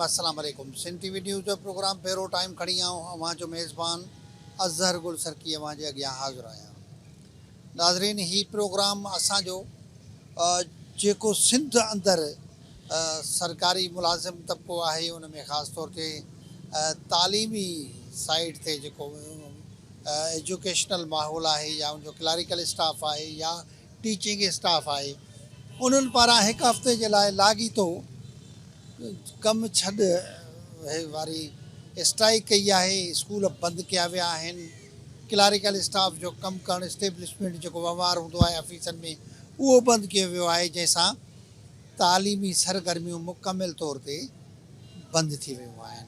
السلام عليڪم سنڌ ٽي V news جو پروگرام بيرو ٽائيم کڻي آئون اوهان جو ميزبان اظهر گل سرڪي اوهان جي اڳيان حاضر آهيان ناظرين هي پروگرام اسان جو جيڪو سنڌ اندر سرڪاري ملازم طبقو آهي ان ۾ خاص طور تي تعليمي سائيڊ تي جيڪو ايجوڪيشنل ماحول آهي يا ان جو ڪلاريڪل اسٽاف آهي يا ٽيچنگ اسٽاف آهي انهن پاران هڪ هفتي جي لاء لاڳيتو ڪم ڇڏ واري اسٽرائيڪ ڪئي آهي، اسڪول بند ڪيا ويا آهن، ڪلاريڪل اسٽاف جو ڪم ڪرڻ اسٽيبلشمينٽ جيڪو وهنوار هوندو آهي آفيسن ۾ اهو بند ڪيو ويو آهي جنهن سان تعليمي سرگرميون مڪمل طور تي بند ٿي ويون آهن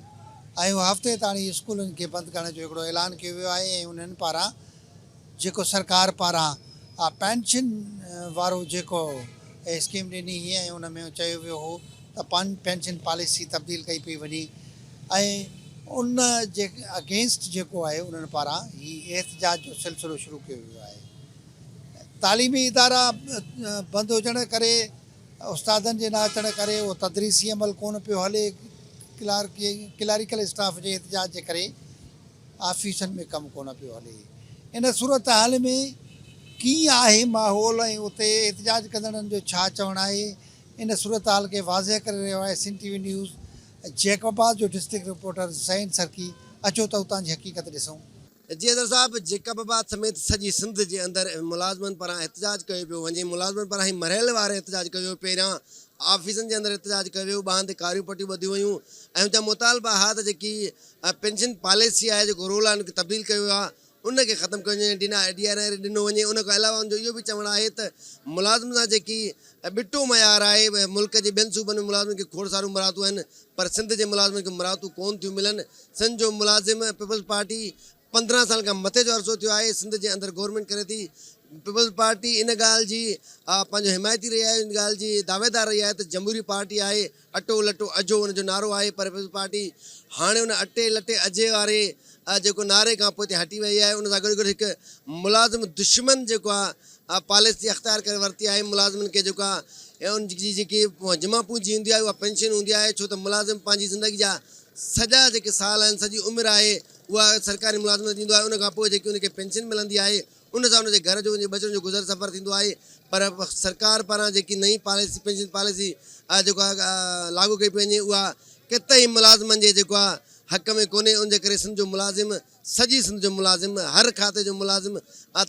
۽ هفتي تاڻي اسڪولن کي بند ڪرڻ جو هڪڙو اعلان ڪيو ويو آهي ۽ انهن پاران جيڪو سرڪار پاران پينشن وارو جيڪو اسڪيم ڏني هئي ۽ ان ۾ چيو ويو هو ته پينشن پاليسي تبديل ڪئي پئي وڃي ۽ ان جي اگينسٽ جيڪو آهي انهن پاران هي احتجاج جو سلسلو شروع ڪيو ويو آهي. تعليمي ادارا بند هجڻ ڪري استادن جي نه اچڻ ڪري اهو تدريسي عمل ڪونه پيو هلي ڪلاريڪل اسٽاف جي احتجاج جي ڪري آفيسن ۾ ڪم ڪونه پيو هلي. ان صورتحال ۾ ڪيئن آهي ماحول ۽ اتي احتجاج ڪندڙن جو ڇا چوڻ آهي، ان صورتحال کي واضح ڪري رهيو آهي Sindh T V news Jacobabad جو ڊسٽرڪٽ رپورٽر زين سرڪي، اچو ته اتان جي حقيقت ڏسون. جي اظهر صاحب جيڪب آباد سميت سڄي سنڌ جي اندر ملازمن پاران احتجاج ڪيو پيو وڃي ملازمن پاران هي مرحلي وار احتجاج ڪيو ويو پهريان آفيسن جي اندر احتجاج ڪيو ويو ٻانهن تي ڪاريون پٽيون ٻڌيون ويون ۽ ان جا مطالبا ها ته جيڪي پينشن پاليسي آهي جيڪو رول آهي ان کي تبديل ڪيو ويو آهي ان کي ختم ڪيو وڃي ڊي آر آر ڏنو وڃي ان کان علاوه ان جو اهو به چوڻ آهي ته ملازمن سان جيڪي ٻٽو معيار آهي ملڪ جي ٻين صوبن ۾ ملازمن کي کوڙ ساريون مراعتون آهن پر سنڌ جي ملازمن کي مراعتون ڪون ٿيون ملن سنڌ جو ملازم پيپلز پارٽي 15 سالن کان مٿي جو عرصو ٿيو آهي سنڌ جي اندر گورنمينٽ ڪري ٿي پيپلز پارٽي ان ڳالهه جي پنهنجو حمايتي رهي آهي ان ڳالهه جي دعويدار رهي آهي ته جمهوري پارٽي آهي اٽو لٽو اجهو ان جو نعرو آهي پر پيپلز پارٽي هاڻي ان اٽي لٽي اجهي واري جيڪو نعري کان پوئتي هٽي وئي آهي ان سان گڏ گڏ هڪ ملازم دشمن جيڪو آهي پاليسي اختيار ڪري ورتي آهي ملازمن کي جيڪو آهي ان جي جيڪي جمع پونجي هوندي آهي اها پينشن هوندي آهي ڇو ته ملازم پنهنجي زندگي جا سڄا جيڪي سال آهن سڄي عمر آهي اها سرڪاري ملازمت ڏيندو آهي ان کان پوء جيڪي ان کي پينشن ملندي آهي ان سان ان جي گهر جو ان جي ٻچن جو گذر سفر ٿيندو آهي پر سرڪار پاران جيڪي نئين پاليسي پينشن پاليسي جيڪو آهي لاڳو ڪئي پئي وڃي اها قطعي ملازمن جي جيڪو آهي حق ۾ ڪونهي ان جي ڪري سنڌ جو ملازم سڄي سنڌ جو ملازم هر کاتي جو ملازم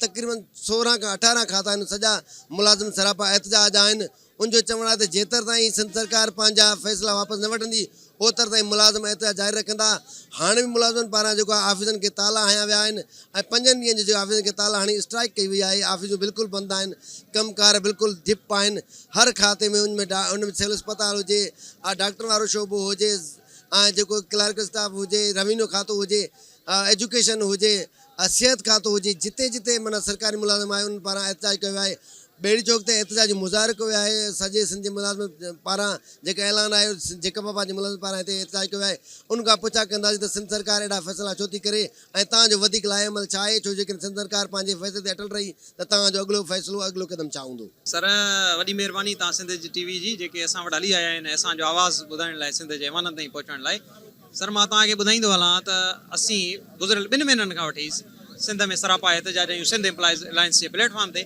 تقريبن 16 کان 18 کاتا آهن سڄا ملازم سراپا احتجاج آهن ان جو چوڻ آهي ته جيتر تائين سنڌ سرڪار پنهنجا فيصلا واپس نه وٺندي اوتر تائين ملازم احتجاج جاري رکندا. هاڻي به ملازمن پاران جيڪو آهي آفيسن کي تالا هنيا ويا آهن ۽ پنجن ڏينهن جو جيڪو آفيسن کي تالا هڻي اسٽرائيڪ ڪئي وئي آهي آفيسون بلڪل بند آهن ڪم ڪار بلڪل ڌپ آهن هر کاتي ۾ ان ۾ ان ۾ سول اسپتال هجي ڊاڪٽرن وارو شعبو هجي ۽ جيڪو ڪلارڪل اسٽاف هجي روينيو کاتو هجي ايجوڪيشن هجي صحت کاتو هجي جتي جتي معنيٰ سرڪاري ملازم آهي انهن پاران احتجاج ڪيو ويو آهي ٻيڙي چوڪ تي احتجاجي مظاهرو ڪيو ويو آهي سڄي سنڌ جي ملازمن پاران جيڪو اعلان آهي جيڪب آباد جي ملازمن پاران هتي احتجاج ڪيو ويو آهي ان کان پڇا ڪنداسين ته سنڌ سرڪار اهڙا فيصلا ڇو ٿي ڪري ۽ توهان جو وڌيڪ لائحه عمل ڇا آهي ڇو جيڪڏهن سنڌ سرڪار پنهنجي فيصلي تي اٽل رهي ته توهان جو اڳلو فيصلو اڳلو قدم ڇا هوندو. سر وڏي مهرباني توهان سنڌ جي ٽي وي جي جيڪي اسان وٽ هلي آيا آهن ۽ اسان جو آواز ٻڌائڻ لاء سنڌ جي ايوانن تائين پهچائڻ لاء سر مان توهان کي ٻڌائيندو هلان ته اسين گذريل ٻن مهينن کان وٺي سنڌ ۾ سراپا احتجاج آهيون سنڌ ايمپلائيز الائنس جي پليٽ فارم تي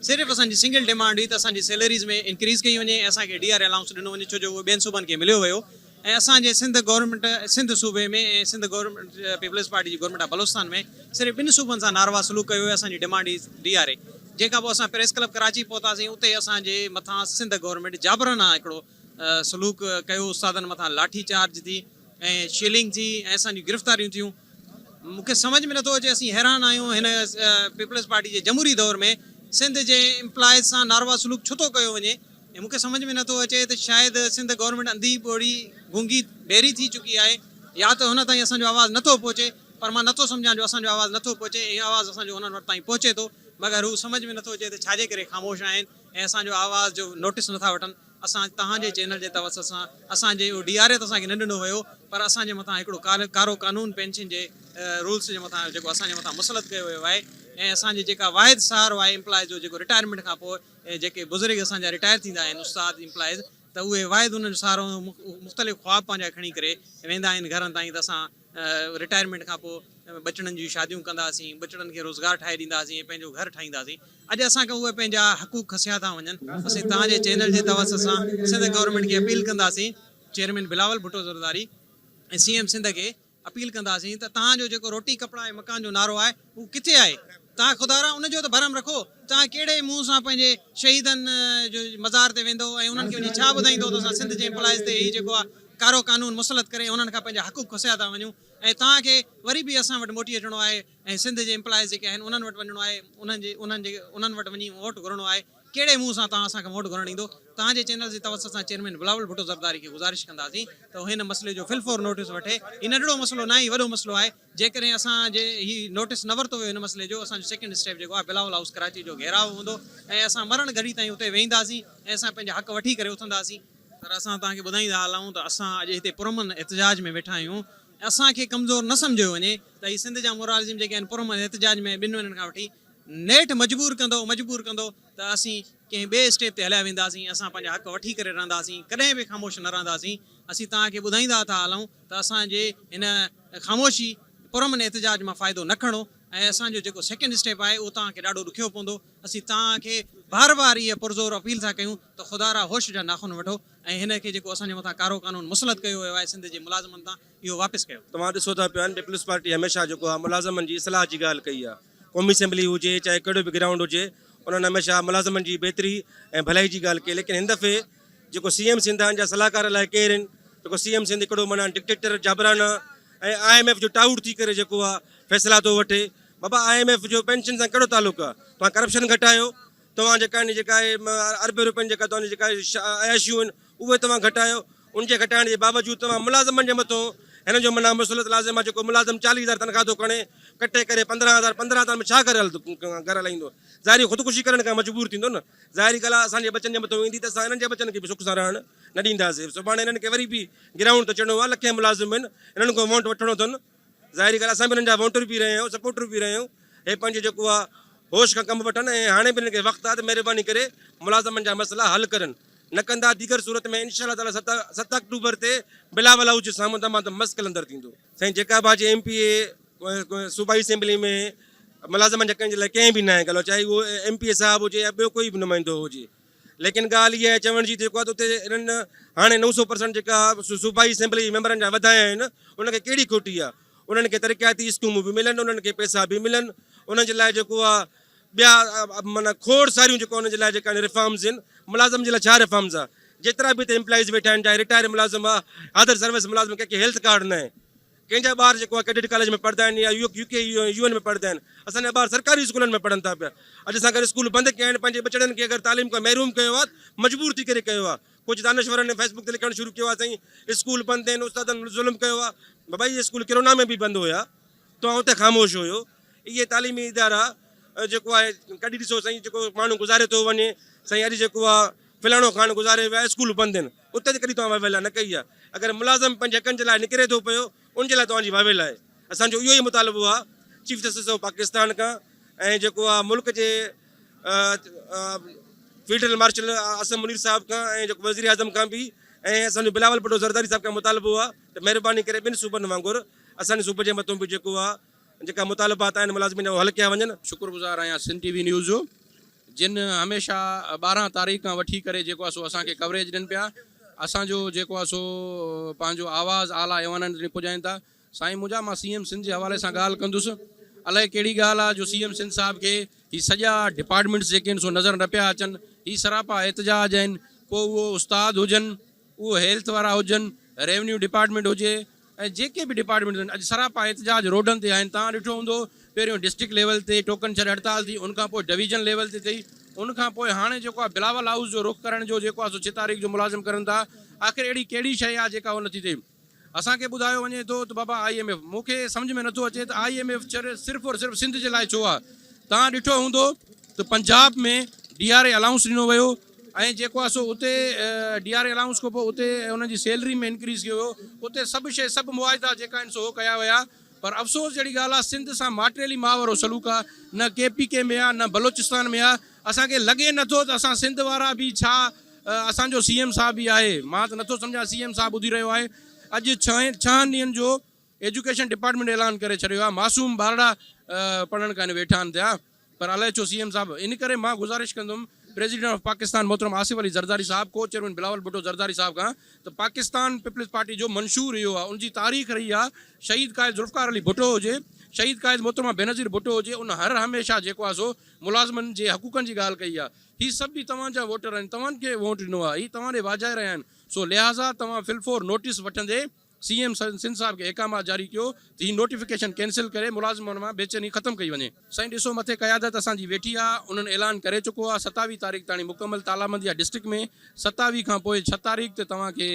صرف اسان جي سنگل ڊيمانڊ هئي ته اسان جي سيلريز ۾ انڪريز ڪئي وڃي ۽ اسان کي ڊي آر الائونس ڏنو وڃي ڇو جو اهو ٻين صوبن کي مليو ويو ۽ اسان جي سنڌ گورنمينٽ سنڌ صوبي ۾ ۽ سنڌ گورنمينٽ پيپلز پارٽي جي گورنمينٽ آف بلوچستان ۾ صرف ٻن صوبن سان ناروا سلوڪ ڪيو ويو اسان جي ڊيمانڊ هئي ڊي آر اي جنهن کان پوء اسان پريس ڪلب ڪراچي پهتاسين اتي اسان جي مٿان سنڌ گورنمينٽ جابرانه هڪڙو سلوڪ ڪيو استادن مٿان لاٺي چارج ٿي ۽ شيلنگ ٿي ۽ اسان جون گرفتاريون ٿيون مون کي سمجهه ۾ نٿو اچي اسين حيران آهيون هن پيپلز پارٽي جي جمهوري دور ۾ سنڌ جي امپلائيز سان ناروا سلوڪ ڇو ٿو ڪيو وڃي ۽ مون کي سمجهه ۾ نٿو اچي ته شايد سنڌ گورنمينٽ انڌي ٻوڙي گونگي بيري ٿي چڪي آهي يا ته هن تائين اسان جو آواز نٿو پهچي پر مان نٿو سمجهان جو اسان جو آواز نٿو پهچي ۽ آواز اسان جو انهن وٽ تائين پهچي ٿو مگر هو سمجهه ۾ نٿو اچي ته ڇاجي ڪري خاموش آهن ۽ اسان جو آواز جو نوٽس نٿا وٺن. اسان توهان جي چينل جي توسط سان اسان جي اهو ڊي آر اي ته اسان کي نه ڏنو ويو پر اسان جي مٿان هڪڙو ڪارو قانون پينشن جي رولس جي مٿان جيڪو اسان جي مٿان مسلط ڪيو ويو آهي ۽ اسان جي جيڪا واحد سهارو آهي امپلائز جو جيڪو رٽائرمينٽ کان پوء جيڪي بزرگ اسان جا رٽائر ٿيندا آهن استاد امپلائز ته اهي واحد انهن جو سهارو هوندو مختلف خواب پنهنجا کڻي ڪري ويندا آهن گهرن تائين ته اسان رٽائرمينٽ کان پوء ٻچڙن جون شاديون ڪنداسين، ٻچڙن کي روزگار ٺاهي ڏينداسين ۽ پنهنجو گهر ٺاهينداسين. اڄ اسان کان اهي پنهنجا حقوق کسيا ٿا وڃن. اسين توهان جي چينل جي توسط سان سنڌ گورنمينٽ کي اپيل ڪنداسين، chairman Bilawal Bhutto Zardari ۽ C M Sindh کي اپيل ڪنداسين ته توهان جو جيڪو روٽي ڪپڙا ۽ مڪان جو نعرو آهي اهو ڪٿي آهي؟ توهان خدارا ان جو ته ڀرم رکو. توهان ڪهڙي منهن سان پنهنجي شهيدن جو مزار تي ويندو ۽ انهن کي وڃي ڇا ٻڌائيندو ته اسان سنڌ جي ايمپلائيز تي هي جيڪو آهي ڪارو قانون مسلط ڪري انهن کان پنهنجا حقوق کسيا ٿا وڃون ۽ توهان کي وري به اسان وٽ موٽي اچڻو آهي ۽ سنڌ جي ايمپلائيز جيڪي آهن انهن وٽ وڃڻو آهي انهن جي انهن جي انهن وٽ وڃي ووٽ گهرڻو آهي ڪهڙي منهن سان توهان اسان کان ووٽ گهرڻ ايندو توهان جي چينل جي توسط سان چيئرمين بلاول ڀٽو زرداري کي گذارش ڪنداسين ته هو هن مسئلي جو في الفور نوٽيس وٺي هي ننڍڙو مسئلو ناهي وڏو مسئلو آهي جيڪڏهن اسان جي هي نوٽيس نه ورتو ويو هن مسئلي جو اسان جو سيڪنڊ اسٽيپ جيڪو آهي بلاول هائوس ڪراچي جو گهيراء هوندو ۽ اسان مرڻ گهڙي تائين اتي ويهنداسين ۽ اسان پنهنجا حق وٺي ڪري اٿنداسين. سر اسان توهان کي ٻڌائيندا هلون ته اسان اڄ هتي پرامن احتجاج ۾ ويٺا آهيون ۽ اسان کي ڪمزور نه سمجهيو وڃي ته هي سنڌ جا مورالزم جيڪي آهن پرامن احتجاج ۾ ٻن مهينن کان وٺي نيٺ مجبور ڪندو مجبور ڪندو ته اسين ڪنهن ٻئي اسٽيپ تي هليا وينداسين اسان پنهنجا حق وٺي ڪري رهنداسين ڪڏهن به خاموش نه رهنداسين اسين توهان کي ٻڌائيندا ٿا هلون ته اسان جي هن خاموشي پرامن احتجاج مان فائدو نه کڻو ۽ اسان جو جيڪو سيڪنڊ اسٽيپ آهي اهو توهان کي ڏاڍو ڏکيو پوندو اسين توهان کي بار بار اها پرزور اپيل ٿا ڪيون ته خدارا هوش جا ناخن وٺو ۽ هن کي جيڪو اسان جي مٿان ڪارو قانون مسلط ڪيو ويو آهي سنڌ جي ملازمن تان اهو واپس ڪيو. توهان ڏسو ٿا پيا پيپلز پارٽي هميشه جيڪو آهي ملازمن جي اصلاح جي ڳالهه ڪئي آهي قومي اسيمبلي هجي چاهي ڪهڙو به گرائونڊ هجي انهن هميشه ملازمن جي بهتري ۽ ڀلائي جي ڳالهه ڪئي ليڪن هن دفعي جيڪو سي ايم سنڌ آهن جا صلاحڪار الائي ڪير آهن جيڪو سي ايم سنڌ هڪڙو معنيٰ ڊڪٽيٽر جابرانه ۽ I M F جو ٽائوٽ ٿي ڪري جيڪو آهي فيصلا ٿو وٺي بابا I M F جو پينشن سان ڪهڙو تعلق آهي توهان ڪرپشن گهٽايو توهان جيڪا آهن جيڪا آهي اربين روپين جيڪا توهان جي جيڪا عياشيون آهن اهي توهان گهٽايو ان جي گهٽائڻ جي باوجود توهان ملازمن جي مٿو هن جو معنيٰ مسلط لازم آهي جيڪو ملازم چاليهه هزار تنخواه ٿو کڻي ڪٽي ڪري پندرهن هزار پندرهن هزار ۾ ڇا گهر گهر هلائيندو ظاهري خودڪشي ڪرڻ کان مجبور ٿيندو نه ظاهري ڳالهه آهي اسان جي ٻچن جي مٿو ايندي ته اسان انهن جي ٻچن کي به سک سان رهڻ نه ڏينداسين سڀاڻي انهن کي وري به گرائونڊ تي چڙهڻو آهي لکين ملازم آهن انهن کان ووٽ وٺڻو اٿن ظاهري ڳالهه اسان به انهن جا ووٽر به رهيا آهيون سپورٽر به رهيا آهيون هي پنهنجو جيڪو آهي هوش کان ڪم وٺن ۽ هاڻي به انهن کي وقت آهي ته مهرباني ڪري ملازمن جا مسئلا حل ڪرن نه ڪندا ديگر صورت ۾ انشاء الله تعالي ست آڪٽوبر تي بلاول هائوس جي سامهون دمادم مس قلندر ٿيندو. سائين جيڪا به جي ايم پي اي صوبائي اسيمبلي ۾ ملازمن جي حقن جي لاء ڪنهن به ناهي ڳالهايو چاهي اهو ايم پي اي صاحب هجي يا ٻيو ڪوئي به نمائندو هجي ليڪن ڳالهه اها آهي چوڻ جي جيڪو آهي ته اتي انهن هاڻي 900% جيڪا صوبائي اسيمبلي جي ميمبرن جا وڌايا آهن ان کي ڪهڙي کوٽي آهي انهن کي ترقياتي اسڪيمون به ملن انهن کي پئسا به ملن انهن جي لاء جيڪو آهي ٻيا معنيٰ کوڙ ساريون جيڪو انهن جي لاء جيڪا ريفارمز آهن ملازم جي لاء ڇا ريفارمز آهي جيترا به هتي امپلائيز ويٺا آهن چاهي رٽائر ملازم آهي حاضر سروس ملازم ڪنهن کي هيلٿ ڪارڊ نه آهي ڪنهن جا ٻار جيڪو آهي ڪيڊٽ ڪاليج ۾ پڙهندا آهن يا يو ڪي يو اين ۾ پڙهندا آهن اسان جا ٻار سرڪاري اسڪولن ۾ پڙهن ٿا پيا اڄ اسان اگر اسڪول بند ڪيا آهن پنهنجي ٻچڙن کي اگر تعليم کان محروم ڪيو آهي مجبور ٿي ڪري ڪيو آهي ڪجهه دانشورن فيسبوڪ تي لکڻ شروع ڪيو آهي سائين اسڪول بند آهن استادن ظلم ڪيو آهي بابا اهي اسڪول ڪرونا ۾ به بند هيا توهان اتي خاموش هيو اهي تعليمي ادارا جيڪو آهي ڪڏهن ڏسو سائين جيڪو ماڻهو گذاري ٿو وڃي سائين اڄ جيڪو آهي فلاڻو خان گذاري ويو آهي اسڪول بند آهن اتي ته ڪڏهن توهان واويلا نه ڪئي آهي اگر ملازم پنهنجي حقن جي لاء نڪري ٿو پيو ان جي لاء توهان جي واويلا آهي اسان جو اهو ئي مطالبو آهي چيف جسٽس آف پاڪستان کان ۽ جيڪو آهي ملڪ جي فيلڊ مارشل عاصم منير صاحب کان ۽ جيڪو وزير اعظم کان به ۽ اسان جو بلاول ڀٽو زرداري صاحب کان مطالبو آهي ته مهرباني ڪري ٻن صوبن وانگر اسان جي صوبي جي مٿو به جيڪو آهي جيڪا مطالبات آهن ملازمين جا اهي حل ڪيا وڃن. شڪر گذار آهيان سنڌ ٽي وي نيوز جو جن هميشه 12 تاريخ کان وٺي ڪري جيڪو آهي سو اسان کي ڪوريج ڏين پيا اسان جو جيڪو آهي سو پنهنجو آواز اعليٰ ايوانن تائين پڄائين ٿا سائين منهنجا مان سي ايم سنڌ جي حوالي سان ڳالهه ڪندس الائي ڪهڙي ڳالهه آهي جو سي ايم سنڌ صاحب کي هي سڄا ڊپارٽمينٽس جيڪي آهن سو نظر نه پيا اچن هي سراپا احتجاج آهن پوء اهو استاد هجن اهو هيلٿ وارا هجن ريونيو ڊپارٽمينٽ هجي ۽ جيڪي به ڊپارٽمينٽس آهن اڄ سراپا احتجاج روڊن تي آهن توهان ڏٺو هوندو پهريون ڊسٽرڪٽ ليول تي ٽوڪن ڇڏ هڙتال ٿي ان کان پوء ڊويزن ليول تي ٿي ان کان پوء هاڻي جيڪو آهي بلاول هائوس جو رخ ڪرڻ جو جيڪو آهي سو 6 تاريخ جو ملازم ڪرن ٿا آخر اهڙي ڪهڙي شيء آهي جيڪا اهو نٿي ٿئي اسان کي ٻڌايو وڃي ٿو ته بابا I M F مون کي سمجهه ۾ نٿو اچي ته I M F صرف اور صرف سنڌ جي لاء ڇو آهي توهان ڏٺو هوندو ته Punjab ۾ D R A allowance ڏنو ويو ۽ جيڪو آهي سو اتي ڊي آر اي الائونس کان پوء اتي انهن جي سيلري ۾ انڪريز ڪيو ويو اتي سڀ شيء سڀ معاهدا جيڪا آهن سو هو ڪيا ويا پر افسوس جهڙي ڳالهه آهي سنڌ سان ماٽيلي ماء وارو سلوڪ آهي نه ڪي پي ڪي ۾ آهي نه بلوچستان ۾ آهي اسان کي لڳي نٿو ته اسان سنڌ وارا به ڇا اسان جو سي ايم صاحب به آهي مان ته نٿو سمجهان سي ايم صاحب ٻڌي رهيو آهي اڄ ڇهين ڇهن ڏينهن جو ايجوڪيشن ڊپارٽمينٽ اعلان ڪري ڇڏيو آهي معصوم ٻارڙا پڙهڻ ڪانه ويٺا آهن ٿيا پر الائي ڇو سي ايم صاحب ان ڪري مان گذارش ڪندم پريزيڊنٽ آف پاڪستان محترم آصف علي زرداري صاحب ڪو چيئرمين بلاول ڀٽو زرداري صاحب کان ته پاڪستان پيپلز پارٽي جو منشور اهو آهي ان جي تاريخ رهي آهي شهيد قائد ذوالفقار علي ڀٽو هجي شهيد قائد محترمه بينظير ڀٽو هجي ان هر هميشه جيڪو آهي سو ملازمن جي حقوقن جي ڳالهه ڪئي آهي هي سڀ به توهان جا ووٽر آهن توهان کي ووٽ ڏنو آهي هي توهان ڏي واجهائي رهيا آهن سو لهٰذا توهان في الفور نوٽيس وٺندي سي ايم سنڌ صاحب کي احڪامات جاري ڪيو ته هي نوٽيفڪيشن ڪينسل ڪري ملازمن مان بيچيني ختم ڪئي وڃي. سائين ڏسو مٿي قيادت اسان جي ويٺي آ انهن اعلان ڪري چڪو آ 27 تاريخ تاڻي مڪمل تالابندي آ ڊسٽرڪٽ ۾ 27 کان پوء 6 تاريخ تي توهان کي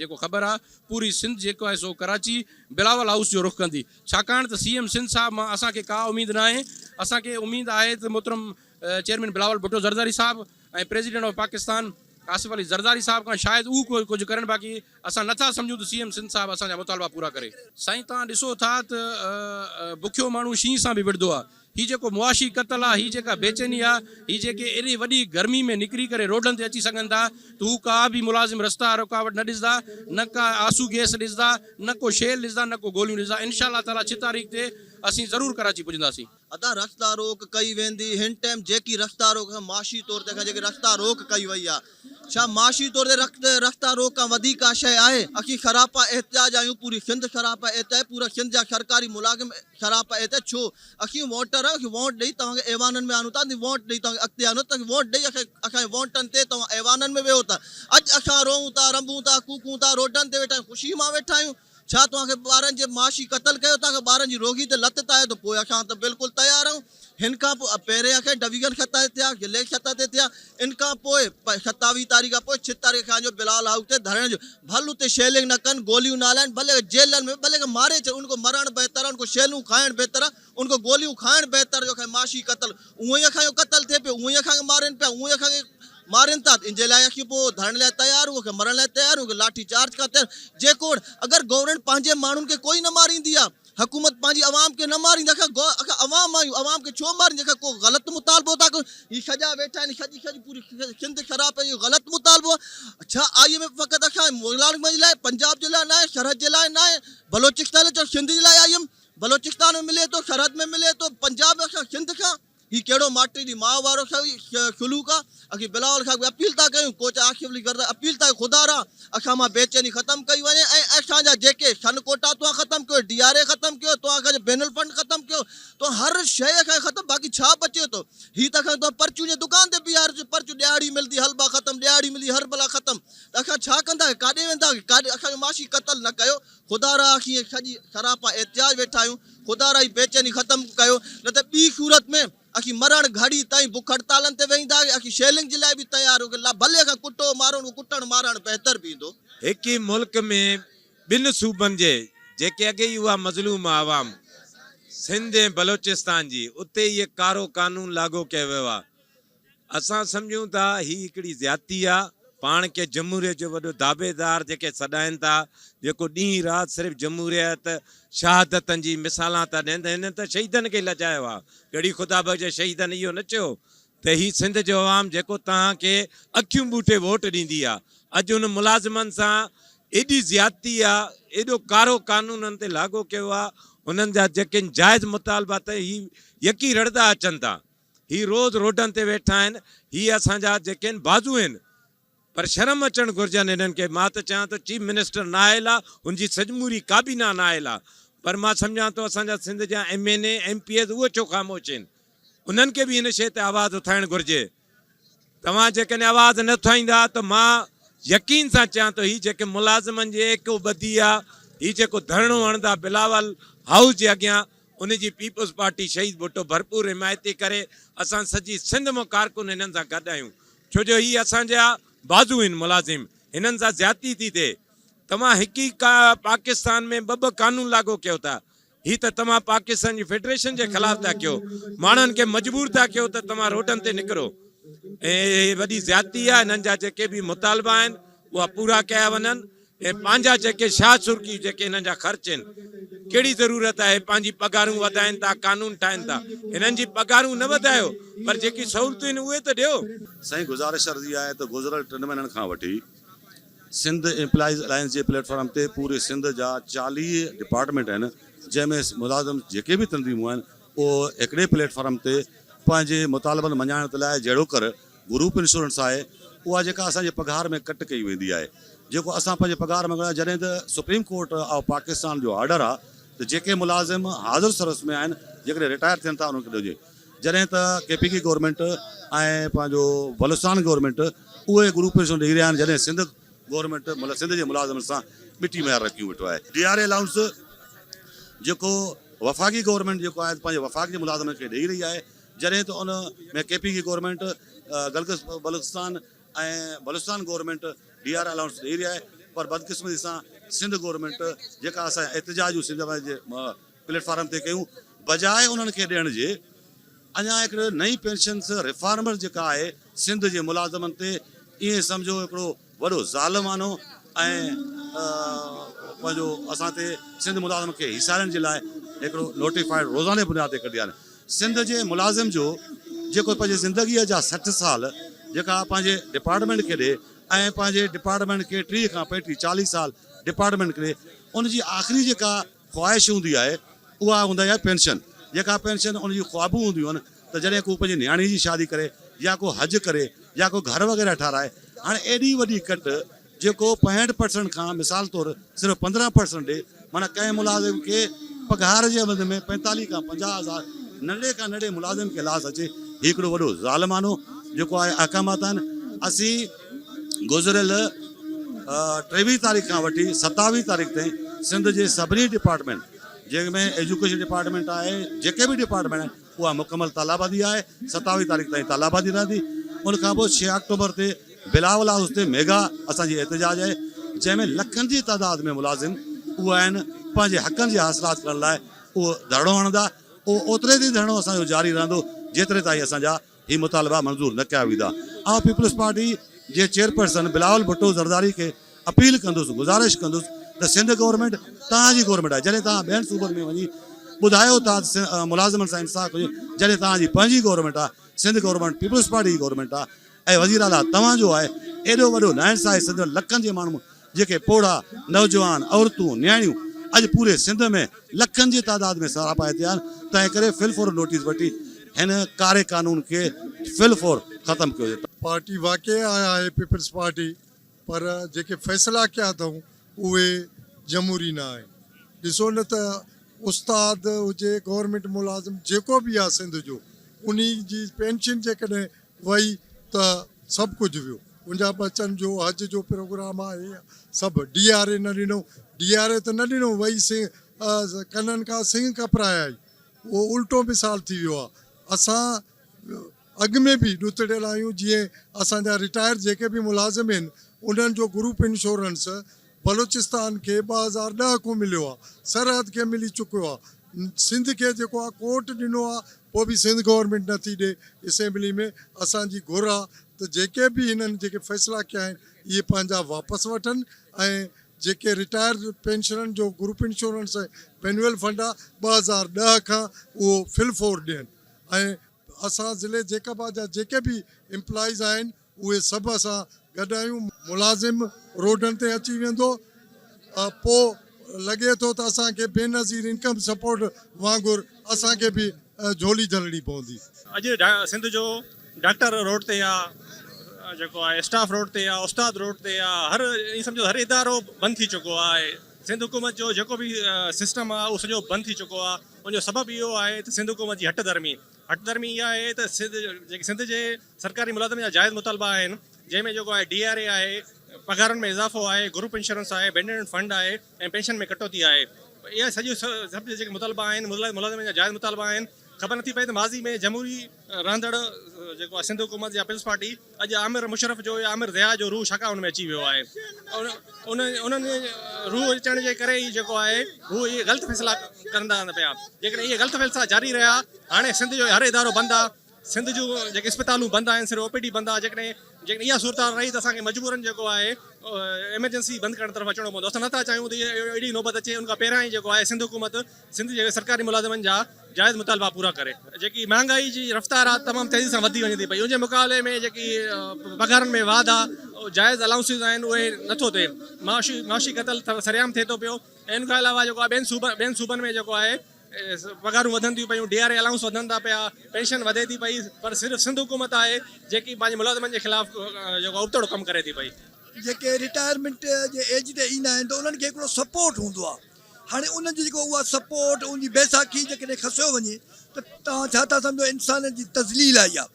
جيڪو خبر آ پوري سنڌ جيڪو آهي سو ڪراچي بلاول هائوس جو رخ ڪندي ڇاڪاڻ ته سي ايم سنڌ صاحب مان اسان کي ڪا اميد ناهي اسان کي اميد آهي ته محترم چيئرمين بلاول ڀٽو زرداري صاحب ۽ پريزيڊنٽ آف پاڪستان آصف علي زرداري صاحب کان شايد اهو ڪو ڪجهه ڪرن باقي اسان نٿا سمجهون ته سي ايم سنڌ صاحب اسان جا مطالبا پورا ڪري. سائين توهان ڏسو ٿا ته بکيو ماڻهو شينهن سان به وڙهندو آ هي جيڪو معاشي قتل آ هي جيڪا بيچيني آ هي جيڪي ايڏي وڏي گرمي ۾ نڪري ڪري روڊن تي اچي سگهن ٿا ته هو ڪا به ملازم رستا رڪاوٽ نه ڏسندا نه ڪا آنسو گيس ڏسندا نه ڪو شيل ڏسندا نه ڪو گوليون ڏسندا انشاء الله تعالي ڇھ تاريخ تي اسين ضرور ڪراچي پڄنداسين. ادا رستا روڪ ڪئي ويندي هن ٽائيم جيڪي رستا روڪ معاشي طور تي جيڪي رستا روڪ ڪئي وئي آ ڇا معاشي طور تي رستا روڪ کان وڌيڪ ڪا شيء آهي اسين سراپا احتجاج آهيون پوري سنڌ سراپا احتجاج پورا سنڌ جا سرڪاري ملازم سراپا احتجاج ڇو اسين ووٽر آهيون اسين ووٽ ڏئي توهان کي ايوانن ۾ آڻون ٿا ووٽ ڏئي توهان کي اڳتي آڻون ٿا ووٽ ڏئي اسان جي ووٽن تي توهان ايوانن ۾ ويهو ٿا اڄ اسان روئون ٿا رنڀون ٿا ڪوڪون ٿا روڊن تي ويٺا آهيون خوشي مان ويٺا آهيون ڇا توهان کي ٻارن جي معاشي قتل ڪيو توهان کي ٻارن جي روغي تي لت تايو ته پوء اسان ته بلڪل تيار آهيون هن کان پوء پهرين اسان ڊويزن خطا تي ٿيا ضلعي خطا تي ٿيا ان کان پوء 27 تاريخ کان پوء 6 تاريخ کان جو بلال هائوس تي ڌرڻي جو ڀل اتي شيلنگ نه ڪن گوليون نه هلائن ڀلي جيلن ۾ ڀلي ماري ڇڏ ان کان مرڻ بهتر آهي ان کان شيلون کائڻ بهتر آهي ان کان گوليون کائڻ بهتر جو اسان معاشي قتل اونئن ئي اسان جو قتل ٿئي پيو اونئن ئي اسان کي مارين پيا اونئن ئي اسان کي مارين ٿا ان جي لاء اسين پوء ڌرڻي لاء تيار آهيون اسين مرڻ لاء تيار آهيون لاٺي چارج کان تيار جيڪو اگر گورنمينٽ پنهنجي ماڻهن کي ڪوئي نه ماريندي آهي حڪومت پنهنجي عوام کي نه ماريندي اسان اسان عوام آهيون عوام کي ڇو ماريندي اسان ڪو غلط مطالبو ٿا ڪيون هي سڄا ويٺا آهن سڄي سڄي پوري سنڌ خراب آهي غلط مطالبو آهي ڇا I M F فقط اسان ملازمن جي لاء پنجاب جي لاء نه آهي سرحد جي لاء نه آهي بلوچستان لاء سنڌ جي لاء I M Balochistan ۾ ملي ٿو سرحد ۾ ملي ٿو پنجاب ۾ اسان سنڌ کان هي ڪهڙو ماٽي جي ماء وارو سلوڪ آ اسين بلاول کان به اپيل ٿا ڪيون ڪوچ آصف علي زرداري اپيل ٿا ڪيون خدا را اسان مان بيچيني ختم ڪئي وڃي ۽ اسان جا جيڪي سن ڪوٽا توهان ختم ڪيو ڊي آر اي ختم ڪيو توهان اسان جو بين الفنڊ ختم ڪيو توهان هر شيء اسان جي ختم باقي ڇا بچي ٿو هي ته اسان توهان پرچون جي دڪان تي بيهاريو پرچون ڏهاڙي ملدي هل با ختم ڏهاڙي ملدي هر بلا ختم ته اسان ڇا ڪندا ڪاڏي ويندا ڪاڏي اسان جو معاشي قتل نه ڪيو خدا را اسين سڄي سراپا احتجاج ويٺا آهيون، خدا را هي بيچيني ختم ڪيو نه ته ٻي صورت ۾ اسين مرڻ گهڙي تائين بک هڙتالن تي ويهنداسين، اسين شيلنگ جي لاء به تيار آهيون، ڀلي اسان ڪٽو مارو ڪٽڻ مارڻ بهتر به ايندو. هڪ ئي ملڪ ۾ ٻن صوبن جي جيڪي اڳي ئي اها مظلوم عوام سنڌ ۽ بلوچستان جي اتي اهي ڪارو قانون لاڳو ڪيو ويو آهي اسان سمجهون ٿا هي هڪڙي زيادتي آ، پاڻ کي جمهوريت جو وڏو دعويدار جيڪي سڏائين ٿا، جيڪو ڏينهن رات صرف جمهوريت، شهادتن جي مثالان ٿا ڏين ته هنن ته شهيدن کي لڄايو آ، ڳڙهي خدا بخش جي شهيدن اهو نه چيو ته هي سنڌ جو عوام جيڪو توهان کي اکيون ٻوٽي ووٽ ڏيندي آ، اڄ ان ملازمن سان ايڏي زيادتي آ، ايڏو ڪارو قانون انهن تي لاڳو ڪيو آ، انهن جا جيڪي جائز مطالبا ته هي يڪي رڙدا اچن ٿا. هي روز روڊن تي ويٺا آهن، هي اسان جا جيڪي آهن بازو آهن، پر شرم اچڻ گهرجن هنن کي، مان ته چوان ٿو چيف منسٽر نااهل آ، هن جي سڄموري ڪابينا نااهل آ، پر مان سمجهان ٿو اسان جا سنڌ جا M N A, M P As اهي ڇو خاموش آهن، انهن کي به هن شيء تي آواز اٿائڻ گهرجي. توهان جيڪڏهن آواز نه اٿائيندا ته مان يقين سان چيان ٿو هي جيڪي ملازمن جي ايڪو ٻڌي آ، هي جيڪو ڌرڻو هڻندا بلاول هائوس جي اڳيان ان جي پيپلز پارٽي شهيد ڀٽو ڀرپور حمايت ٿي ڪري، اسان سڄي سنڌ مان ڪارڪن هنن سان گڏ آهيون ڇو جو هي اسان جا بازو آهن ملازم هنن سان زيادتي ٿي ٿئي توهان هڪ ئي پاڪستان ۾ ٻه ٻه قانون لاڳو ڪيو ٿا هي ته توهان پاڪستان جي فيڊريشن جي خلاف ٿا ڪيو ماڻهن کي مجبور ٿا ڪيو ته توهان روڊن تي نڪرو ۽ هي وڏي زيادتي آهي هنن جا جيڪي به مطالبا آهن اها پورا ڪيا وڃن. ۽ پنهنجا جيڪي شاهه سرڪي جيڪي هنن جا خرچ آهن ڪهڙي ضرورت آهي پنهنجي پگهارون وڌائين ٿا قانون ٺاهين ٿا هنن جي پگهارون نه وڌايو پر جيڪي سهولتون آهن اهي ته ڏيو. سائين گذارش عرض اها آهي ته گذريل ٽن مهينن کان وٺي سنڌ ايمپلائيز الائنس جي پليٽ فارم تي پوري سنڌ جا 40 ڊپارٽمينٽ آهن جنهن ۾ ملازم جيڪي به تنظيمون آهن اهو هڪڙي پليٽ فارم تي پنهنجي مطالبن مڃائڻ لاء جهڙوڪر گروپ انشورنس آهي اها جيڪا اسان جي پگهار ۾ ڪٽ ڪئي ويندي آهي جيڪو اسان پنهنجي پگهار ۾ جڏهن ته سپريم ڪورٽ آف پاڪستان جو آرڊر آهي ته جيڪي ملازم حاضر سروس ۾ آهن جيڪڏهن رٽائر ٿين ٿا انهن کي ڏجي جڏهن ته ڪي پي ڪي گورنمينٽ ۽ پنهنجو بلوچستان گورنمينٽ اهي گروپ پينشن ڏئي رهيا آهن جڏهن سنڌ گورنمينٽ مطلب سنڌ جي ملازمن سان ٻٽي معيار رکيون ويٺو آهي. ڊي آر اي الائونس جيڪو وفاقي گورنمينٽ جيڪو آهي پنهنجي وفاق جي ملازمن کي ڏئي رهي آهي جڏهن ته ان ۾ K P K government Gilgit Baltistan ۽ Balochistan government D R allowance ڏئي رهي آهي پر بدقسمتي سان سنڌ گورنمينٽ جيڪا اسان احتجاج سنڌ جي پليٽ فارم تي ڪيون بجاء انهن کي ڏيڻ جي اڃا هڪڙو نئين پينشنس ريفارمر جيڪا آهي سنڌ جي ملازمن تي ائين سمجهو هڪڙو وڏو ظالمانو ۽ پنهنجو اسان تي سنڌ ملازمن کي هيسارڻ جي لاء هڪڙو نوٽيفائيڊ روزاني بنياد تي ڪڍي آهن سنڌ جي ملازم جو جيڪو پنهنجي زندگي جا 60 سال جيڪا پنهنجي ڊپارٽمينٽ کي ڏي ۽ پنهنجي ڊپارٽمينٽ کي 30 کان 35 40 سال ڊپارٽمينٽ کي ڏي ان جي آخري جيڪا خواهش هوندي آهي اها هوندي آهي پينشن جيڪا پينشن ان جون خوابون هونديون آهن ته جڏهن ڪو پنهنجي نياڻي جي شادي ڪري يا ڪو حج ڪري يا ڪو گهر وغيره ٺاراهي هاڻي ايڏي وڏي ڪٽ جيڪو 65 پرسنٽ کان مثال طور صرف 15 پرسنٽ ڏي معنيٰ ڪنهن ملازم کي پگهار جي عوض ۾ 45 کان 50 هزار ننڍي کان ننڍي ملازم کي لاس اچي هي هڪڙو وڏو ظالمانو جيڪو آهي احڪامات آهن اسين گذريل 23 تاريخ کان وٺي 27 تاريخ تائين سنڌ جي سڀني ڊپارٽمينٽ جنهن ۾ ايجوڪيشن ڊپارٽمينٽ آهي جيڪي به ڊپارٽمينٽ آهن اها مڪمل تالابندي آهي 27 تاريخ تائين تالابندي رهندي ان کان پوء 6 آڪٽوبر تي بلاول هائوس تي ميگا اسان جي احتجاج آهي جنهن ۾ لکن جي تعداد ۾ ملازم اهي آهن پنهنجي حقن جي حاصلات ڪرڻ لاء اهو ڌرڻو هڻندا اهو اوتري تائين ڌرڻو اسان جو جاري رهندو جيتري تائين اسان جا هي مطالبا منظور نه ڪيا ويندا. آئون پيپلز پارٽي جي چيئرپرسن بلاول ڀٽو زرداري کي اپيل ڪندس، گذارش ڪندس ته سنڌ گورنمينٽ توهان جي گورنمينٽ آهي، جڏهن توهان ٻين صوبن ۾ وڃي ٻڌايو ٿا ته ملازمن سان انصاف ڪجي، جڏهن توهان جي پنهنجي گورنمينٽ آهي، سنڌ گورنمينٽ پيپلز پارٽي جي گورنمينٽ آهي ۽ وزير اعليٰ توهان جو آهي، ايڏو وڏو ناانصافي سنڌ ۾ لکن جي ماڻهو جيڪي پوڙها، نوجوان، عورتون، نياڻيون اڄ پوري سنڌ ۾ لکن جي تعداد ۾ سراپا احتجاج آهن، تنهن ڪري في الفور نوٽيس وٺي هن ڪاري قانون کي في الفور ختم ڪيو وڃي. پارٽي واقعي آهي پيپلز پارٽي پر جيڪي فيصلا ڪيا اٿئون اهي جمهوري نه آهن ڏسو نه ته استاد هجي گورنمينٽ ملازم جيڪو به آهي سنڌ جو انهي جي پينشن جيڪڏهن وئي ته سڀ ڪجهه ويو. ان جا ٻچن جو حج جو پروگرام آهي سڀ ڊي آر اي نه ڏنو ڊي آر اي ته نه ڏنو وئي سنگهه ڪنن کان سنگهه ڪپرايائي اهو الٽو مثال ٿي ويو آهي اسان اڳ ۾ به ڏتڙيل آهيون جيئن اسان جا رٽائر جيڪي به ملازم آهن انهن جو گروپ انشورنس بلوچستان کي 2010 کان مليو آ سرحد کي ملي چڪيو آ سنڌ کي جيڪو آ ڪورٽ ڏنو آ پوء به سنڌ گورنمينٽ نٿي ڏي اسيمبلي ۾ اسان جي گهر آ ته جيڪي به هنن جيڪي فيصلا ڪيا آهن اهي پنهنجا واپس وٺن ۽ جيڪي رٽائرڊ پينشنرن جو گروپ انشورنس ۽ پينوئل فنڊ آ 2010 کان اهو فل فور ڏين ۽ اسان ضلعي جيڪب آباد جا جيڪي به امپلائيز آهن اهي سڀ اسان گڏ آهيون. ملازم روڊن تي اچي ويندو پو لڳي ٿو ته اسان کي بينظير انڪم سپورٽ وانگر اسان کي به جهولي جهلڻي پوندي. اڄ سنڌ جو ڊاڪٽر روڊ تي آ، جيڪو آهي اسٽاف روڊ تي آ، استاد روڊ تي آ، هر ائين سمجهو هر ادارو بند ٿي چڪو آهي. سنڌ حڪومت جو جيڪو به سسٽم آ اهو سڄو بند ٿي چڪو آ. ان جو سبب اهو آهي ته سنڌ حڪومت جي هٺ ڌرمي. هٺ ڌرمي اها آهي ته سنڌ جيڪي سنڌ جي سرڪاري ملازمن جا جائز مطالبا آهن جنهن ۾ جيڪو آهي ڊي آر اي آهي، پگهارن ۾ اضافو آهي، گروپ انشورنس آهي، بينڊنڊ فنڊ آهي ۽ پينشن ۾ ڪٽوتي آهي. اهي سڄيون سڀ جيڪي مطالبا آهن ملازمن جا جائز مطالبا آهن. خبر نٿي پئي ته ماضي ۾ جمهوري رهندڙ جيڪو آهي سنڌ حڪومت يا پيپلز پارٽي اڄ آمر مشرف جو يا آمر ضياء جو روح ڇاڪاڻ ان ۾ اچي ويو آهي. انهن روح اچڻ جي ڪري ئي جيڪو آهي هو اهي غلط فيصلا ڪندا رهن پيا. جيڪڏهن اهي غلط فيصلا جاري رهيا هاڻي سنڌ جو هر ادارو بند آهي. سنڌ جون جيڪي اسپتالون بند آهن صرف او پي ڊي بند آهي جيڪڏهن جيڪڏهن اها صورتحال رهي ته اسان کي مجبورن جيڪو آهي ايمرجنسي بند ڪرڻ طرف اچڻو پوندو اسان نٿا چاهيون ته اهڙي نوبت اچي ان کان پهريان ئي جيڪو آهي سنڌ حڪومت سنڌ جي سرڪاري ملازمن جا جائز مطالبا پورا ڪري. جيڪي مهانگائي جي رفتار آهي تمام تيزي سان وڌي وڃي ٿي پئي ان جي مقابلي ۾ جيڪي پگهارن ۾ واڌ آهي جائز الائونسز آهن اهي نٿو ٿئي معاشي معاشي قتل سرعام ٿئي ٿو پيو ۽ ان کان علاوه جيڪو آهي ٻين صوبن ٻين صوبن ۾ جيڪو آهي پگهارون وڌن ٿيون پيون ڊي آر اي الائونس وڌن ٿا پيا پينشن وڌي ٿي پئي پر صرف سنڌ حڪومت آهي جيڪي پنهنجي ملازمن جي خلاف جيڪو ابتڙ ڪم ڪري ٿي پئي. جيڪي رٽائرمينٽ جي ايج تي ايندا آهن ته انهن کي هڪڙو سپورٽ هوندو آهي هاڻي انهن جي جيڪو اها سپورٽ ان جي بيساکي جيڪڏهن کسيو وڃي ته توهان ڇا ٿا سمجهو انسان جي تذليل آهي اها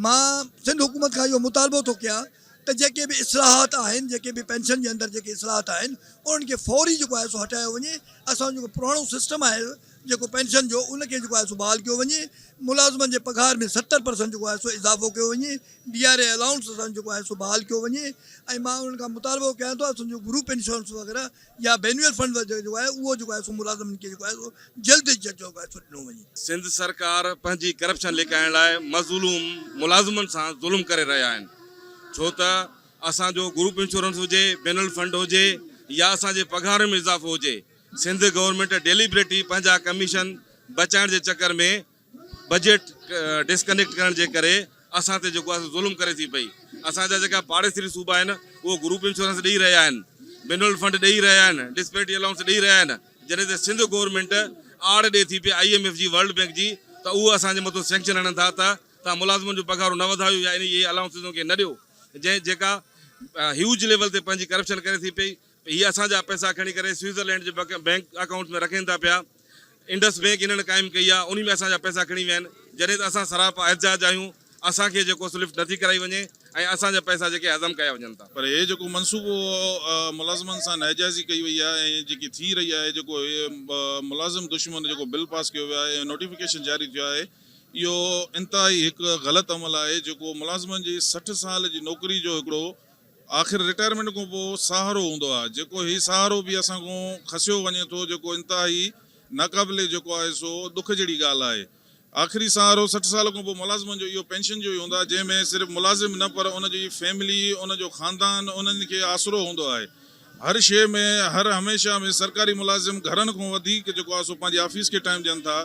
مان سنڌ حڪومت کان اهو مطالبو ٿو ڪيان ته جيڪي به اصلاحات آهن جيڪي به پينشن جي اندر جيڪي اصلاحات آهن انهن کي فوري جيڪو آهي سو هٽايو وڃي اسان جو جيڪو پراڻو سسٽم آهي جيڪو پينشن جو ان کي جيڪو آهي سو بحال ڪيو وڃي ملازمن جي پگهار ۾ 70% جيڪو آهي سو اضافو ڪيو وڃي ڊي آر اي الائونس اسان جو جيڪو آهي سو بحال ڪيو وڃي ۽ مان انهن کان مطالبو ڪيان ٿو اسان جو گروپ انشورنس وغيره يا بينوئل فنڊ جيڪو آهي اهو جيڪو آهي سو ملازمن کي جيڪو آهي سو جلد جيڪو آهي سو ڏنو وڃي. سنڌ سرڪار پنهنجي ڪرپشن لڪائڻ لاء مظلوم ملازمن سان ظلم ڪري رهيا آهن ڇو ته اسان جو گروپ انشورنس هجي بينل فنڊ هجي يا اسان جي پگهارن ۾ اضافو هجي سنڌ گورنمينٽ ڊيليبريٽي پنهنجا ڪميشن بچائڻ جي چڪر ۾ بجيٽ ڊسڪنيڪٽ ڪرڻ جي ڪري اسان تي جيڪو آهي سو ظلم ڪري ٿي پئي. اسان جا جيڪا پاڙيسري صوبا آهن اهو گروپ انشورنس ڏئي رهيا آهن، بينول فنڊ ڏئي رهيا آهن، ڊسپيرٽي الائونس ڏئي رهيا آهن، جڏهن ته سنڌ گورنمينٽ آڙ ڏئي ٿي پئي I M F جي ورلڊ بينڪ جي ته اهو اسان جي مٿو سينڪشن هڻن ٿا ته توهان ملازمن جون پگهارون نه وڌايو يا انهي الائونسزن کي نه ڏيو جنهن جيڪا هيوج ليول تي پنهنجي ڪرپشن ڪري ٿي پئي. هي اسان جا پئسا کڻي ڪري سوئٽزرلينڊ جي بينڪ اڪائونٽس ۾ رکين ٿا پيا. انڊس بينڪ هنن قائم ڪئي آهي انهي ۾ اسان جا پئسا کڻي ويا آهن. جڏهن ته اسان سراپا احتجاج آهيون اسان کي جيڪو سلفٽ نٿي ڪرائي وڃي ۽ اسان جا پئسا جيڪي هضم ڪيا وڃن ٿا. پر هي جيڪو منصوبو ملازمن سان ناجائزي ڪئي وئي آهي ۽ جيڪي ٿي رهي آهي جيڪو هي ملازم دشمن جيڪو بل پاس ڪيو ويو آهي ۽ نوٽيفڪيشن جاري ٿيو آهي اهو انتهائي هڪ غلط عمل آهي جيڪو ملازمن جي 60 سال جي نوڪري جو هڪڙو آخر رٽائرمينٽ کان پوء سهارو هوندو آهي جيڪو هي سهارو به اسان کان کسيو وڃي ٿو جيڪو انتهائي ناقابل جيڪو آهي سو ڏک جهڙي ڳالهه آهي آخري سهارو 60 سال کان پوء ملازمن جو اهو پينشن جو ئي هوندو آهي جنهن ۾ صرف ملازم نه پر ان جي فيملي ان جو خاندان انهن کي آسرو هوندو آهي هر شيء ۾ هر هميشه ۾ سرڪاري ملازم گهرن کان وڌيڪ جيڪو آهي سو پنهنجي آفيس کي ٽائيم ڏين ٿا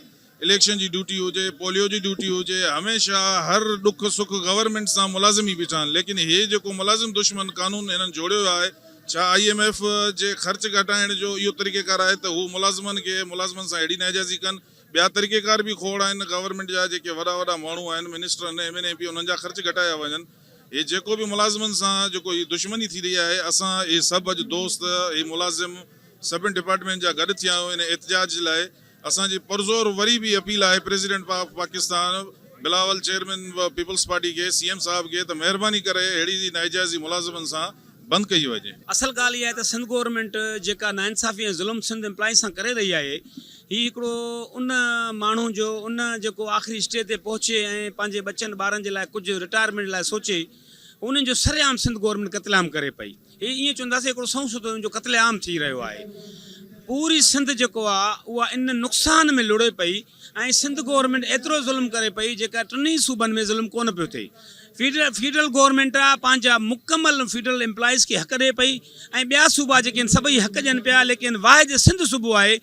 اليڪشن جي ڊيوٽي هجي، پوليو جي ڊيوٽي هجي، هميشه هر ڏک سک گورنمينٽ سان ملازم ئي بيٺا آهن، ليڪن هي جيڪو ملازم دشمن قانون هنن جوڙيو آهي، ڇا I M F جي خرچ گهٽائڻ جو اهو طريقيڪار آهي ته هو ملازمن کي ملازمن سان اهڙي ناجائزي ڪن، ٻيا طريقيڪار به کوڙ آهن گورنمينٽ جا جيڪي وڏا وڏا ماڻهو آهن منسٽر آهن ايم اين اي ايم پي انهن جا خرچ گهٽايا وڃن، هي جيڪو به ملازمن سان جيڪو هي دشمني ٿي رهي آهي اسان هي سڀ اڄ دوست هي ملازم سڀن ڊپارٽمينٽ جا گڏ ٿيا آهيون ان احتجاج لاء. اسان جي پرزور وري به اپيل آهي president of Pakistan Bilawal chairman peoples party کي سي ايم صاحب کي ته مهرباني ڪري اهڙي ناجائزي ملازمن سان بند ڪئي وڃي. اصل ڳالهه اها آهي ته سنڌ گورنمينٽ جيڪا ناانصافي ۽ ظلم سنڌ ايمپلائيز سان ڪري رهي آهي هي هڪڙو ان ماڻهو جو ان جيڪو آخري اسٽيج تي پهچي ۽ پنهنجي ٻچن ٻارن جي لاء ڪجهه رٽائرمينٽ لاء سوچي انهن جو سرعام سنڌ گورنمينٽ قتل عام ڪري پئي. هي ائين چونداسين هڪڙو سنئون سڌو ان جو قتل عام ٿي رهيو آهي. پوري سنڌ جيڪو آ اها ان نقصان ۾ لڙي پئي ۽ سنڌ گورنمينٽ ايترو ظلم ڪري پئي جيڪا ٽنهي صوبن ۾ ظلم ڪونه پيو ٿئي. فيڊرل گورنمينٽ آ پنهنجا مڪمل فيڊرل امپلائيز کي حق ڏئي پئي ۽ ٻيا صوبا جيڪي آهن سڀئي حق ڏين پيا ليڪن واحد سنڌ صوبو آهي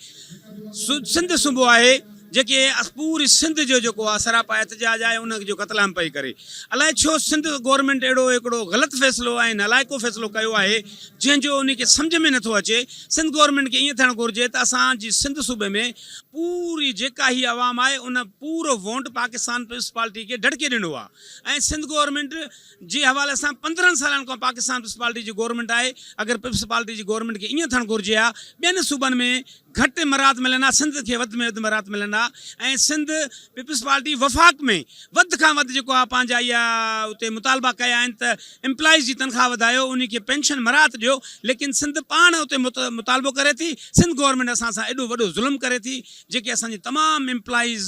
سنڌ صوبو آهي جيڪي پوري سنڌ جو جيڪو آ سراپا احتجاج آهي ان جو قتل عام پئي ڪري الائي ڇو سنڌ گورنمينٽ اهڙو هڪڙو غلط فيصلو ۽ نالائقو فيصلو ڪيو آهي جنهن جو انهي کي سمجهه ۾ نٿو اچي سنڌ گورنمينٽ کي ائين ٿيڻ گهرجي ته اسان جي سنڌ صوبي ۾ پوري جيڪا هي عوام آهي ان پورو وونٽ پاڪستان پيپلز پارٽي کي ڍڙڪي ڏنو آ ۽ سنڌ گورنمينٽ جي حوالي سان 15 سالن کان پاڪستان پيپلز پارٽي جي گورنمينٽ آهي اگر پيپلز پارٽي جي گورنمينٽ کي ائين ٿيڻ گهرجي ها ٻين صوبن ۾ گهٽ مراعت ملن ها سنڌ کي وڌ ۾ وڌ مراعت ملن ها ۽ سنڌ پيپلز پارٽي وفاق ۾ وڌ کان وڌ جيڪو آهي پنهنجا اها اتي مطالبا ڪيا آهن ته امپلائيز جي تنخواه وڌايو انهي کي پينشن مراعت ڏيو ليڪن سنڌ پاڻ اتي مطالبو ڪري ٿي سنڌ گورنمينٽ اسان سان ايڏو وڏو ظلم ڪري ٿي جيڪي اسان جي تمام امپلائيز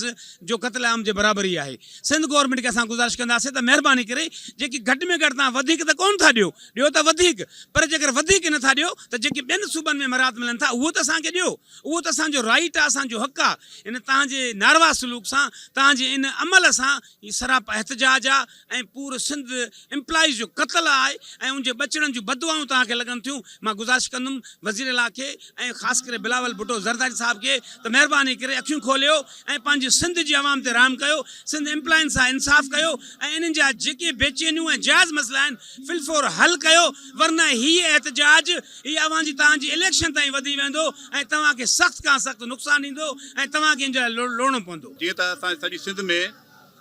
جو قتل عام جي برابر ئي آهي سنڌ گورنمينٽ کي اسان گذارش ڪنداسين ته مهرباني ڪري جيڪي گهٽ ۾ گهٽ توهان وڌيڪ ته ڪونه ٿا ڏيو ڏيو ته وڌيڪ، پر جيڪر وڌيڪ نه ٿا ڏيو ته جيڪي ٻين صوبن ۾ مراعت ملن ٿا اهو ته اسان کي ڏيو، اهو ته اسان جو رائيٽ آ، اسان جو حق آ. ان تان. توهان جي ناروا سلوڪ سان توهان جي ان عمل سان هي سراپا احتجاج آ ۽ پور سنڌ امپلائيز جو قتل آهي ۽ ان جي ٻچڙن جون بددعائون توهان کي لڳن ٿيون. مان گذارش ڪندم وزير اعليٰ کي ۽ خاص ڪري بلاول ڀٽو زرداري صاحب کي ته مهرباني ڪري اکيون کوليو ۽ پنهنجي سنڌ جي عوام تي رحم ڪيو، سنڌ امپلائين سان انصاف ڪيو ۽ انهن جا جيڪي بيچينيون ۽ جائز مسئلا آهن في الفور حل ڪيو ورنه هي احتجاج هي اوهان جي توهان جي اليڪشن تائين وڌي ويندو ۽ توهان کي سخت کان سخت نقصان ڏيندو ۽ توهان کي ان جي لاء لوڙڻو پوندو. جيئن ته اسان سڄي سنڌ ۾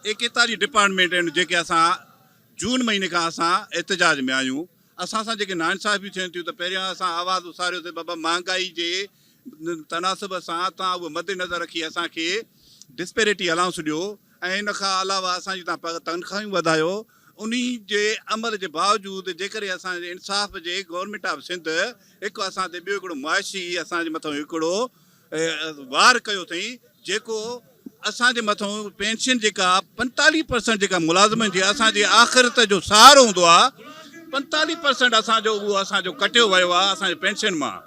ايڪيتاليهه ڊپارٽمينٽ آهن جيڪي اسان جون مهيني کان اسان احتجاج ۾ آهيون اسان سان جيڪي ناانصافيون ٿين ٿيون ته پهريان اسان آواز اٿاريوسين بابا مهانگائي جي تناسب سان توهان اهو مد نظر رکي اسان کي ڊسپيرٽي الائونس ڏيو ۽ ان کان علاوه اسان جون توهان تنخواهيون وڌايو انهي جي عمل جي باوجود جيڪڏهن اسان جي انصاف جي گورنمينٽ آف سنڌ هڪ اسان تي ٻيو هڪڙو معاشي اسان جي مٿان هڪڙو وار ڪيو اٿئين جيڪو اسان جي مٿان پينشن جيڪا 45 پرسنٽ جيڪا ملازمن جي اسان جي آخرت جو سهارو هوندو آ 45 پرسنٽ اسان جو اهو اسان جو ڪٽيو ويو آ اسان جي پينشن مان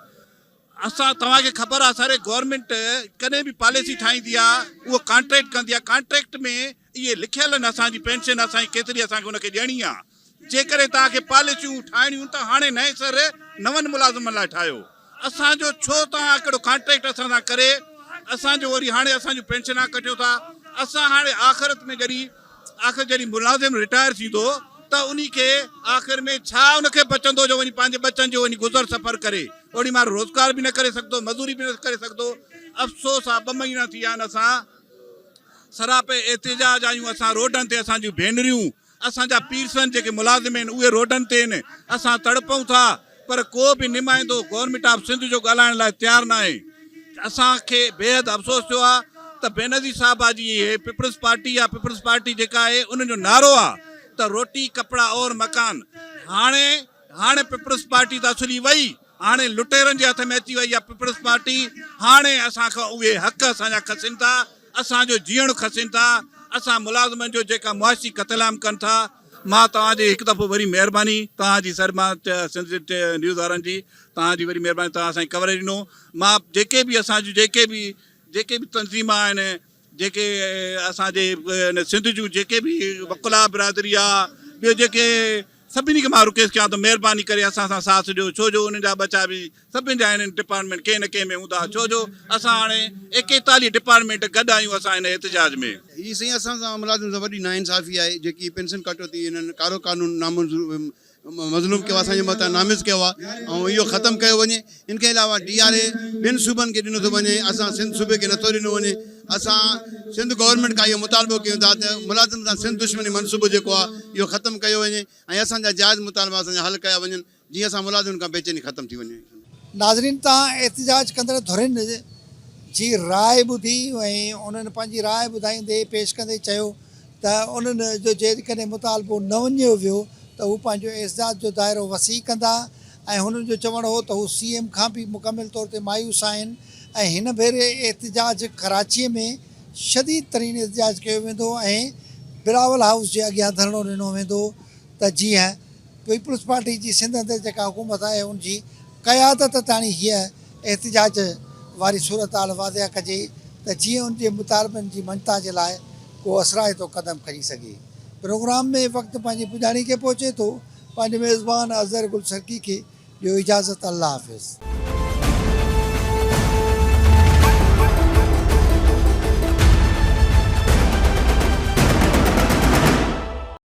اسان توهان کي خبر آ سر گورنمينٽ ڪڏهن به پاليسي ٺاهيندي آ اهو ڪانٽريڪٽ ڪندي آ ڪانٽريڪٽ ۾ اهي لکيل آهن اسان جي پينشن اسان جي ڪيتري اسان کي ان کي ڏيڻي آ جيڪڏهن توهان کي پاليسيون ٺاهڻيون ته هاڻي نئين سر نون ملازمن لاء ٺاهيو. اسان جو ڇو توهان هڪڙو ڪانٽريڪٽ اسان سان ڪري اسان جو وري هاڻي اسان جون پينشنان ڪٽيو ٿا. اسان هاڻي آخرت ۾ جڏهن آخر جڏهن ملازم رٽائر ٿيندو ته انهي کي آخر ۾ ڇا ان کي بچندو جو وڃي پنهنجي ٻچن جو وڃي گذر سفر ڪري. اوڏي مهل روزگار به نه ڪري سگهندو مزوري به نه ڪري سگهندو. افسوس آ ٻه مهينا ٿي ويا آهن اسان سراپي احتجاج آهيون اسان روڊن تي اسان جون ڀينريون اسان جا پيرسن جيڪي ملازم آهن اهي روڊن تي آهن اسان تڙپون ٿا پر ڪو به نمائندو گورنمينٽ آف سنڌ جو ڳالهائڻ لاء تيار ناهي اسان کي بيحد افسوس ٿيو آهي ته بينظير صاحبه جي هي پيپلز پارٽي يا پيپلز پارٽي جيڪا آهي انهن جو نعرو آهي ته روٽي ڪپڙا اور مڪان هاڻي هاڻي پيپلز پارٽي ته اصلي وئي هاڻي لٽيرن جي هٿ ۾ اچي وئي آهي پيپلز پارٽي، هاڻي اسان کان اهي حق اسان جا کسين ٿا، اسان جو جيئڻ کسين ٿا، اسان ملازمن جو جيڪا معاشي قتلام ڪن ٿا. مان توهان جي هڪ دفعو وري مهرباني توهان جي سر مان سنڌ نيوز وارن جي توهان جي وري مهرباني توهان اسان کي ڪوريج ڏنو مان جيڪي به اسان جون جيڪي به جيڪي به تنظيمان آهن جيڪي اسان جي سنڌ جون جيڪي به وڪلا برادري آ ٻيو جيڪي سڀني کي مان رڪويسٽ ڪيان ٿو مهرباني ڪري اسان سان ساٿ ڏيو ڇو جو انهن جا ٻچا به سڀني جا هنن ڊپارٽمينٽ ڪنهن نه ڪنهن ۾ هوندا ڇو جو اسان هاڻي ايڪيتاليهه ڊپارٽمينٽ گڏ آهيون اسان هن احتجاج ۾. هي سائين اسان سان ملازم سان وڏي ناانصافي آهي جيڪي پينشن ڪٽوتي هنن ڪارو قانون نامنظور مظلوم ڪيو آهي اسان جي مٿان نامز ڪيو آهي ۽ اهو ختم ڪيو وڃي ان کان علاوه ڊي آر اي ٻين صوبن کي ڏنو ٿو وڃي اسان سنڌ صوبي کي نٿو ڏنو وڃي اسان سنڌ گورنمينٽ کان اهو مطالبو ڪيون ٿا ته ملازم سان سنڌ دشمني منصوبو جيڪو آهي اهو ختم ڪيو وڃي ۽ اسان جا جائز مطالبا اسان جا حل ڪيا وڃن جيئن اسان ملازمن کان بيچيني ختم ٿي وڃي. ناظرين تان احتجاج ڪندڙ ڌرين جي راء ٻڌي ۽ انهن پنهنجي راء ٻڌائيندي پيش ڪندي چيو ته انهن جو جيڪڏهن مطالبو نه مڃيو ويو ته هو پنهنجو احتجاج جو دائرو وسيع ڪندا ۽ هنن جو چوڻ هو ته هو سي ايم کان به مڪمل طور تي مايوس آهن ۽ هن ڀيري احتجاج ڪراچي ۾ شديد ترين احتجاج ڪيو ويندو ۽ بلاول هائوس جي اڳيان ڌرڻو ڏنو ويندو ته جيئن پيپلز پارٽي جي سنڌ اندر جيڪا حڪومت آهي ان جي قيادت تاڻي هيء احتجاج واري صورتحال واضح ڪجي ته جيئن ان جي مطالبن جي مڃتا جي لاء ڪو اثرائتو قدم کڻي سگهي. پروگرام ۾ وقت پنهنجي پڄاڻي کي پهچي ٿو. پنهنجي ميزبان اظهر گل سرڪي کي ڏيو اجازت الله حافظ.